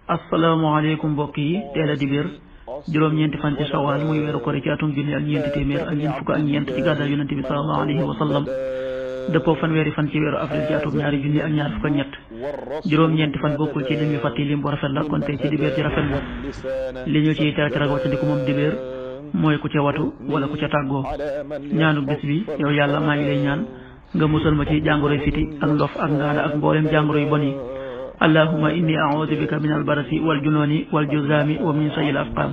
asalaamaaleykum mbokk yi teel a dibéer juróom-ñeenti fan ci sawaal muy weeru kori ci atum junni ak ñeenti téeméer ak ñeent fukk ak ñeent ci gàddaay yonent bi sallallahu alayhi wa sallam dëppoo fanweeri fan ci weeru avril ci atum ñaari junni ak ñaar fukk ak ñett juróom-ñeenti fan bokkul ci lim yu fàtti lim bu rafet la kon tey ci dibéer ci rafet la li ñu ciy tere tere wàccandiku moom dibéer mooy ku ca watu wala ku ca tàggoo ñaanu bis bi yow yàlla maa ngi lay ñaan nga musal ma ci jàngoroy siti ak ndof ak ngaana ak mboolem jàngoro yu bon yi allahumma inni a'udhu bika min albarasi wal jununi wal juzami wa min sayil afqam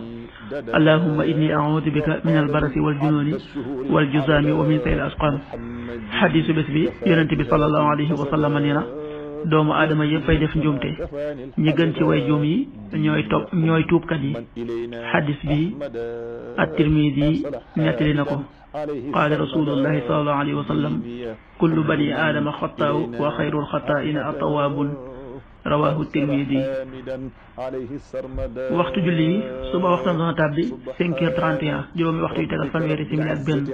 allahumma inni a'udhu bika min albarasi wal jununi wal juzami wa min sayil asqam xadiisu bés bi yonente bi sallallahu alayhi wa sallam nee na doomu aadama yëpp ay def njuumte ñi gën ci way juum yi ñooy tuubkat yi xadis bi at-Tirmidi nettali na ko qaala rasulullahi sallallahu alayhi wa sallam kullu bani aadama xataaw wa xayrul xataa'ina at-tawwaabun rawaahu Tirmidi waxtu julli yi suba waxtaan dana tàbbi 5h31 juróomi waxtu yu tegal fanweeri simili ak benn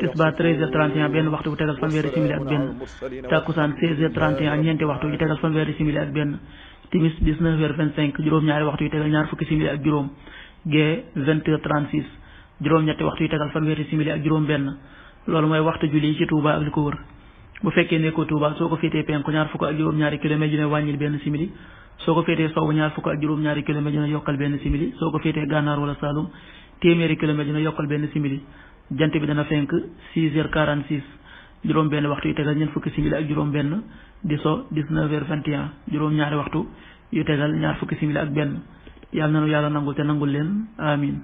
tisbaar 13h31 benn waxtu bu tegal fanweeri simili ak benn takkusaan 16h31 ñeenti waxtu yu tegal fanweeri simili ak benn timis 19h25 juróom-ñaari waxtu yu tegal ñaar fukki simili ak juróom gee 20h36 juróom-ñetti waxtu yu tegal fanweeri simili ak juróom benn loolu mooy waxtu julli yi ci Touba ak li ko wër bu fekkee nekkoo Touba soo ko féetee penku ñaar fukk ak juróom-ñaari kilomètre dina wàññil benn simili soo ko féetee sowwu ñaar fukk ak juróom-ñaari kilomètre dina yokkal benn simili soo ko féetee gànnaar wala Saalum téeméeri kilomètre dina yokkal benn simili jant bi dana fenk 6h46 juróom benn waxtu yu tegal ñeent fukki simili ak juróom benn di so 19h21 juróom-ñaari waxtu yu tegal ñaar fukki simili ak benn yàlla nanu yàlla nangul te nangul leen amin